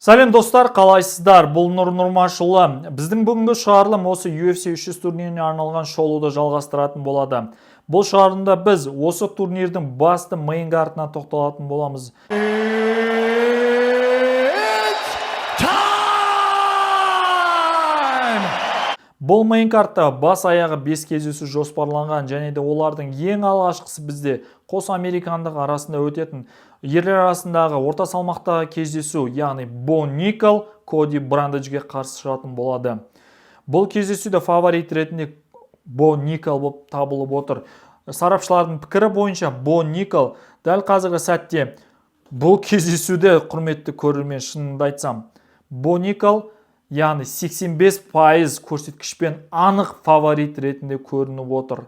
Сәлем, достар, қалайсыздар? Бұл Нұр Нұрмашұлы. Біздің бүгінгі шығарылым осы UFC 300 турниріне арналған шолуды жалғастыратын болады. Бұл шығарылымда біз осы турнирдің басты мейн картына тоқталатын боламыз. It's time! Бұл мейн картта бас аяғы 5 кездесу жоспарланған және де олардың ең алғашқысы бізде қос американдық арасында өтетін ерлер арасындағы орта салмақтағы кездесу, яғни Бо Никол Коди Брандеджге қарсы шығатын болады. Бұл кездесуде фаворит ретінде Бо Никол болып табылып отыр. Сарапшылардың пікірі бойынша, Бо Никол дәл қазіргі сәтте бұл кездесуде, құрметті көрермен, шынымды айтсам, Бо Никол, яғни 85% көрсеткішпен анық фаворит ретінде көрініп отыр.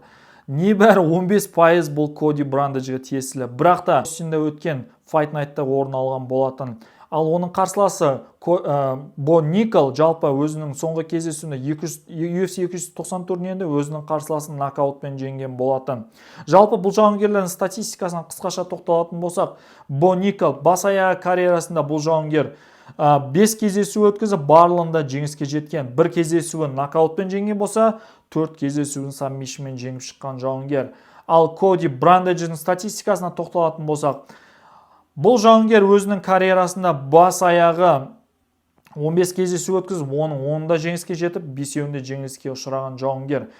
Небәрі 15% бұл Коди Брандеджге тиесілі. Бірақ та Остинде өткен Fight Night'та орын алған болатын. Ал оның қарсыласы Бо Никол жалпы өзінің соңғы кездесуінде 200, UFC 290 турнирінде өзінің қарсыласын нокаутпен жеңген болатын. Жалпы бұл жауынгерлердің статистикасына қысқаша тоқталатын болсақ, Бо Никол бас аяғы карьерасында бұл жауынгер 5 кездесу өткізіп, барлығында жеңіске жеткен. Бір кездесуін нокаутпен жеңген болса, төрт кездесуін сабмишнмен жеңіп шыққан жауынгер. Ал Коди Брандедждің статистикасына тоқталатын болсақ, бұл жауынгер өзінің карьерасында бас аяғы 15 кездесу өткізіп, оның 10-ында жеңіске жетіп, бесеуінде жеңіліске ұшыраған жауынгер.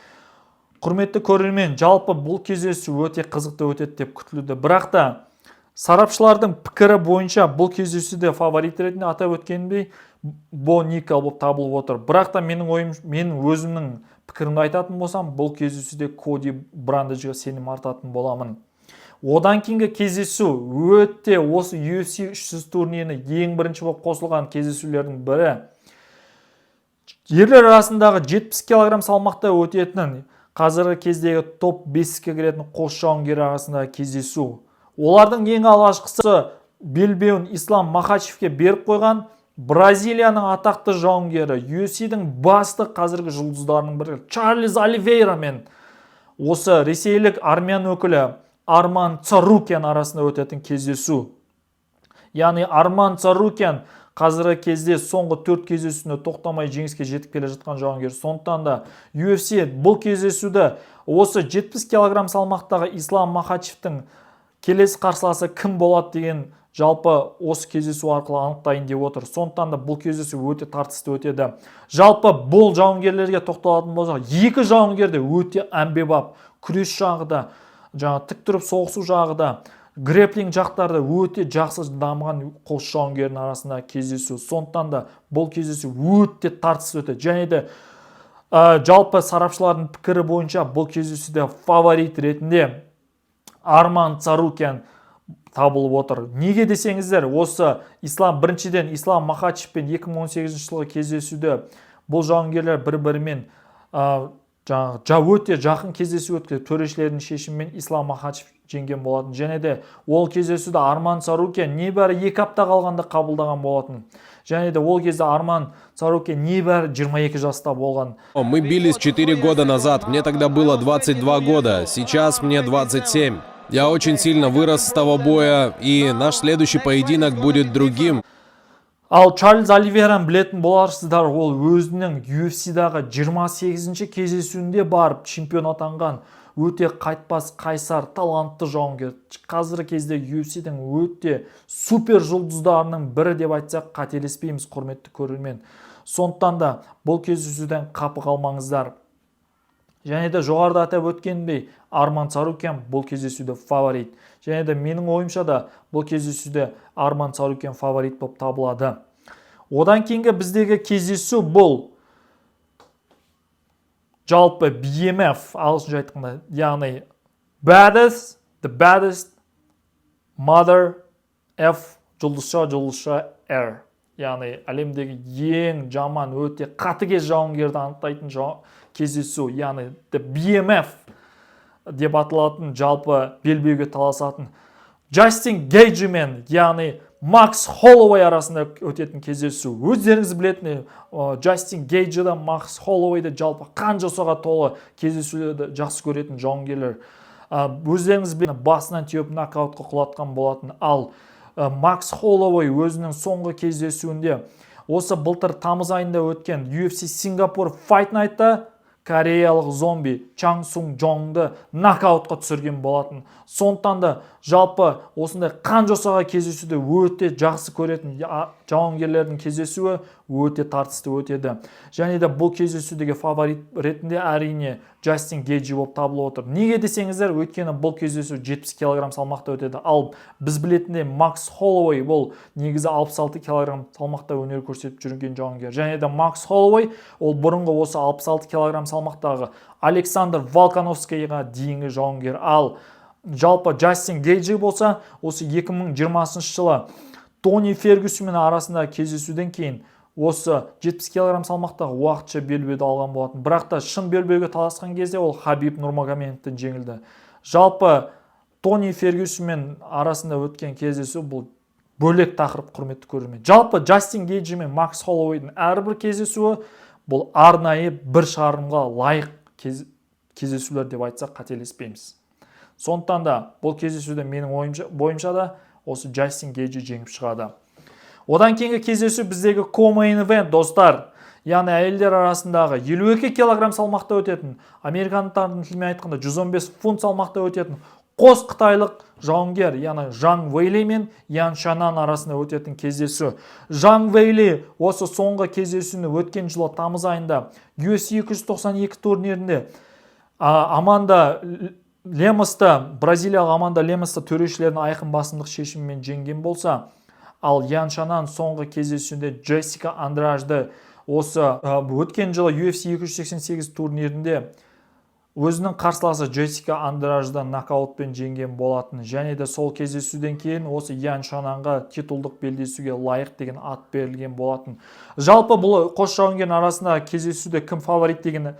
Құрметті көрермен, жалпы бұл кездесу өте қызықты өтеді деп күтілуде. Бірақ та сарапшылардың пікірі бойынша, бұл кездесуде фаворит ретінде атап өткенімдей, Бо Никол болып табылып отыр. Бірақ та менің ойым, менің өзімнің пікірімді айтатын болсам, бұл кездесуде Коди Брандеджге сенім артатын боламын. Одан кейінгі кездесу өте осы UFC 300 турниріне ең бірінші болып қосылған кездесулердің бірі. Ерлер арасындағы 70 кг салмақта өтетін, қазіргі кездегі топ 5-ке кіретін қос жауынгер арасындағы кездесу. Олардың ең алғашқысы белбеуін Ислам Махачевке беріп қойған Бразилияның атақты жауынгері, UFC-дің басты қазіргі жұлдыздарының бірі Чарльз Оливейра мен осы ресейлік армян өкілі Арман Царукян арасында өтетін кездесу. Яғни Арман Царукян қазіргі кезде соңғы төрт кездесуінде тоқтамай жеңіске жетіп келе жатқан жауынгер. Сондықтан да UFC бұл кездесуді осы 70 кг салмақтағы Ислам Махачевтің келесі қарсыласы кім болады деген жалпы осы кездесу арқылы анықтайын деп отыр. Сондықтан да бұл кездесу өте тартысты өтеді. Жалпы бұл жауынгерлерге тоқталатын болсақ, екі жауынгер де өте әмбебап. Күрес жағы да, жаңа тік тұрып соғысу жағы да, грэплинг жақтары да өте жақсы дамыған қос жауынгердің арасында кездесу. Сондықтан да бұл кездесу өте тартысты өтеді. Және де жалпы сарапшылардың пікірі бойынша, бұл кездесуде фаворит ретінде Арман Царукян табылып отыр. Неге десеңіздер, осы Ислам, біріншіден, Ислам Махачевпен 2018 жылғы кездесуде бұл жауынгерлер бір-бірімен жаңағы өте жақын кездесу өткізіп, төрешілердің шешімімен Ислам Махачев жеңген болатын. Және де ол кездесуді Арман Царукян небәрі 2 апта қалғанда қабылдаған болатын. Және де ол кезде Арман Царукян небәрі 22 жаста болған. Мы бились 4 года назад, мне тогда было 22 года, сейчас мне 27. Я очень сильно вырос с того боя, и наш следующий поединок будет другим. Ал Чарльз Оливейраны білетін боларсыздар, ол өзінің UFC-дағы 28-ші кездесуінде барып чемпион атанған өте қайтпас, қайсар, талантты жауынгер. Қазіргі кезде UFC-дің өте супер жұлдыздарының бірі деп айтсақ, қателеспейміз, құрметті көрермен. Сондықтан да бұл кездесуден қапы қалмаңыздар. Және де жоғарыда атап өткенімдей, Арман Царукян бұл кездесуде фаворит. Және де менің ойымша да, бұл кездесуде Арман Царукян фаворит болып табылады. Одан кейінгі біздегі кездесу бұл жалпы BMF, ағылшынша айтқанда, яғни baddest, the baddest mother F жұлдызша жұлдызша R, яғни әлемдегі ең жаман, өте қатыгез жауынгерді анықтайтын кездесу, яғни the BMF деп аталатын жалпы белбеуге таласатын Джастин Гейджи мен, яғни Макс Холлоуэй арасында өтетін кездесу. Өздеріңіз білетін, Джастин Гейджи да, Макс Холлоуэй де жалпы қан жосаға толы кездесулерді жақсы көретін жауынгерлер. Өздеріңіз білетін, басынан теуіп нокаутқа құлатқан болатын. Ал Макс Холлоуэй өзінің соңғы кездесуінде, осы былтыр тамыз айында өткен UFC Сингапур Fight Night'та кореялық зомби Чан Сун Джонгды нокаутқа түсірген болатын. Сондықтан да жалпы осындай қан жосаға кездесуді өте жақсы көретін жауынгерлердің кездесуі өте тартысты өтеді. Және де бұл кездесудегі фаворит ретінде, әрине, Джастин Гейджи болып табылып отыр. Неге десеңіздер, өйткені бұл кездесу 70 килограмм салмақта өтеді. Ал біз білетіндей, Макс Холлоуэй бұл негізі 66 килограмм салмақта өнер көрсетіп жүрген жауынгер. Және де Макс Холлоуэй ол бұрынғы осы 66 килограмм салмақтағы Александр Волкановскийға дейінгі жауынгер. Ал жалпы Джастин Гейджи болса, осы 2020 жылы Тони Фергюсонмен арасындағы кездесуден кейін осы 70 килограмм салмақтағы уақытша белбеуді алған болатын. Бірақ та шын белбеуге таласқан кезде ол Хабиб Нурмагомедовтен жеңілді. Жалпы Тони Фергюсонмен арасында өткен кездесу бұл бөлек тақырып, құрметті көрермен. Жалпы Джастин Гейджи мен Макс Холлоуэйдің әрбір кездесуі бұл арнайы бір шығарылымға лайық кездесулер деп айтсақ, қателеспейміз. Сондықтан да бұл кездесуде менің ойымша, бойымша да осы Джастин Гейджи жеңіп шығады. Одан кейінгі кездесу біздегі co-main event, достар. Яғни әйелдер арасындағы 52 килограмм салмақта өтетін, американдықтардың тілімен айтқанда 115 фунт салмақта өтетін қос қытайлық жауынгер, яғни Жан Вейли мен Ян Шанан арасында өтетін кездесу. Жан Вейли осы соңғы кездесуні өткен жылы тамыз айында UFC 292 турнирінде Аманда Лемосты, бразилиялық Аманда Лемосты төрешілердің айқын басымдық шешімімен жеңген болса, ал Ян Шанан соңғы кездесуінде Джессика Андражды осы өткен жылы UFC 288 турнирінде өзінің қарсыласы Джессика Андражды нокаутпен жеңген болатын. Және де сол кездесуден кейін осы Ян Шананға титулдық белдесуге лайық деген ат берілген болатын. Жалпы бұл қос жауынгердің арасында кездесуде кім фаворит деген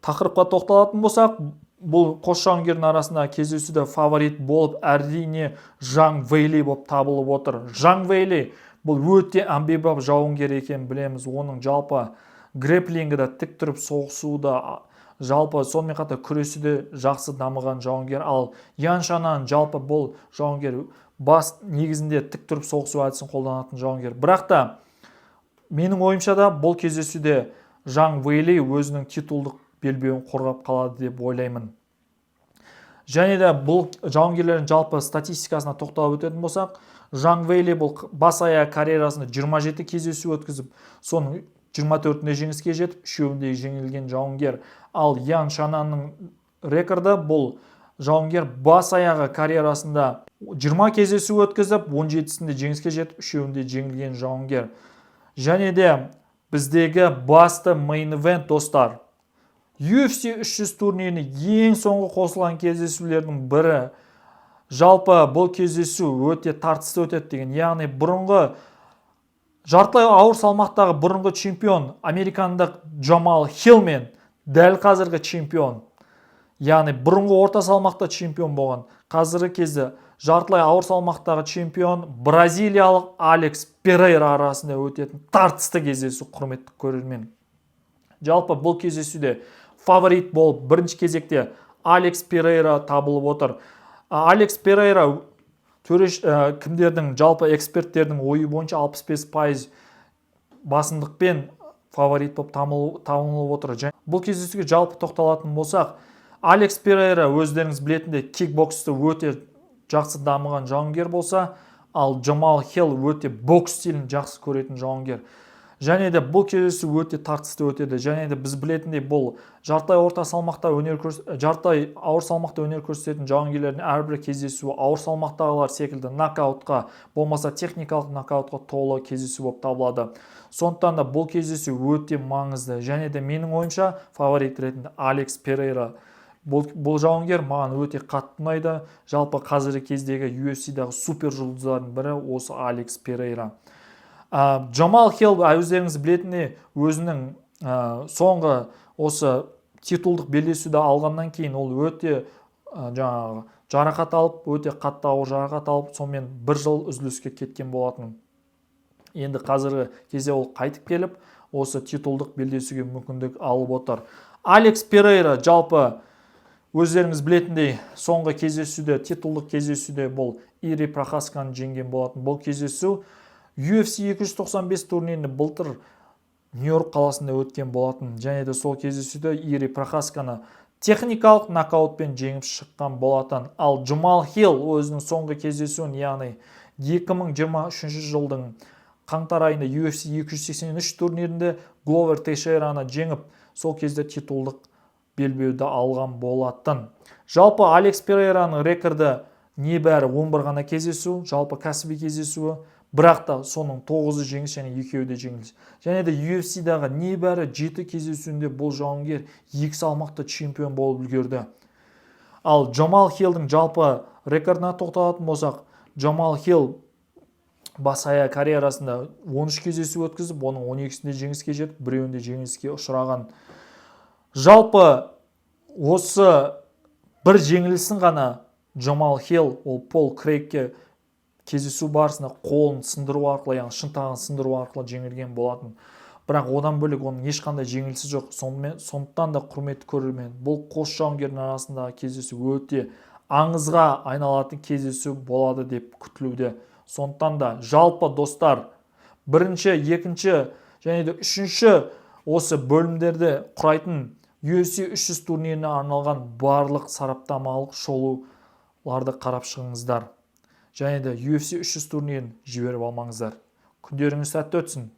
тақырыпқа тоқталатын болсақ, бұл қос жауынгердің арасында кездесуде фаворит болып, әрине, Жан Вейли болып табылып отыр. Жан Вейли бұл өте әмбебап жауынгер екенін білеміз. Оның жалпы грэплингі да, тік тұрып соғысуы да, жалпы сонымен қатар күресі де жақсы дамыған жауынгер. Ал Ян Шанан жалпы бұл жауынгер бас негізінде тік тұрып соғысу әдісін қолданатын жауынгер. Бірақ та менің ойымша да бұл кездесуде Жан Вейли өзінің титулдық белбеуін қорғап қалады деп ойлаймын. Және де бұл жауынгерлердің жалпы статистикасына тоқталып өтетін болсақ, Жан Вейли бұл бас аяғы карьерасында 27 кездесу өткізіп, соның 24-інде жеңіске жетіп, үшеуінде жеңілген жауынгер. Ал Ян Шананның рекорды: бұл жауынгер бас аяғы карьерасында 20 кездесу өткізіп, 17-сінде жеңіске жетіп, үшеуінде жеңілген жауынгер. Және де біздегі басты main event, достар, UFC 300 турниріне ең соңғы қосылған кездесулердің бірі. Жалпы бұл кездесу өте тартысты өтеді деген, яғни бұрынғы жартылай ауыр салмақтағы бұрынғы чемпион американдық Джамал Хилл мен дәл қазіргі чемпион, яғни бұрынғы орта салмақта чемпион болған, қазіргі кезде жартылай ауыр салмақтағы чемпион бразилиялық Алекс Перейра арасында өтетін тартысты кездесу. Құрметті көрермен, жалпы бұл кездесуде фаворит болып бірінші кезекте Алекс Перейра табылып отыр. Алекс Перейра төреш кімдердің, жалпы эксперттердің ойы бойынша 65% басымдықпен фаворит болып танылып отыр. Және бұл кездесуге жалпы тоқталатын болсақ, Алекс Перейра өздеріңіз білетіндей кикбоксты өте жақсы дамыған жауынгер болса, ал Джамал Хилл өте бокс стилін жақсы көретін жауынгер. Және де бұл кездесу өте тартысты өтеді. Және де біз білетіндей, бұл жартылай орта салмақта өнер жартылай ауыр салмақта өнер көрсететін жауынгерлердің әрбір кездесуі ауыр салмақтағылар секілді нокаутқа болмаса техникалық нокаутқа толы кездесу болып табылады. Сондықтан да бұл кездесу өте маңызды. Және де менің ойымша, фаворит ретінде Алекс Перейра. Бұл жауынгер маған өте қатты ұнайды. Жалпы қазіргі кездегі UFC-дағы супер жұлдыздардың бірі осы Алекс Перейра. Джамал Хилл, өздеріңіз білетіндей, өзінің соңғы осы титулдық белдесуді алғаннан кейін ол өте жаңағы жарақат алып, өте қатты ауыр жарақат алып, сонымен бір жыл үзіліске кеткен болатын. Енді қазіргі кезде ол қайтып келіп, осы титулдық белдесуге мүмкіндік алып отыр. Алекс Перейра жалпы өздеріңіз білетіндей соңғы кездесуде, титулдық кездесуде бұл Ири Прохасканы жеңген болатын. Бұл кездесу UFC 295 турнирінде былтыр Нью-Йорк қаласында өткен болатын және де сол кездесуде Ири Прохасканы техникалық нокаутпен жеңіп шыққан болатын. Ал Джамал Хилл өзінің соңғы кездесуін, яғни 2023 жылдың қаңтар айында UFC 283 турнирінде Гловер Тейшейраны жеңіп, сол кезде титулдық белбеуді алған болатын. Жалпы Алекс Перейраның рекорды небәрі 11 ғана кездесу, жалпы кәсіби кездесуі, бірақ та соның 9-ы жеңіс және екеуі де жеңіліс. Және де UFC-дағы небәрі 7 кездесуінде бұл жауынгер екі салмақта чемпион болып үлгерді. Ал Джамал Хиллдің жалпы рекордына тоқталатын болсақ, Джамал Хилл бас аяғы карьерасында 13 кездесу өткізіп, оның 12-сінде жеңіске жетіп, біреуінде жеңіліске ұшыраған. Жалпы осы бір жеңілісін ғана Джамал Хилл ол Пол Крейгке кездесу барысында қолын сындыру арқылы, яғни шынтағын сындыру арқылы жеңілген болатын. Бірақ одан бөлек оның ешқандай жеңілісі жоқ. Сонымен, сондықтан да, құрметті көрермен, бұл қос жауынгердің арасындағы кездесу өте аңызға айналатын кездесу болады деп күтілуде. Сондықтан да жалпы, достар, бірінші, екінші және де үшінші осы бөлімдерді құрайтын UFC 300 турниріне арналған барлық сараптамалық шолуларды қарап шығыңыздар және де UFC 300 турнирін жіберіп алмаңыздар. Күндеріңіз сәтті өтсін!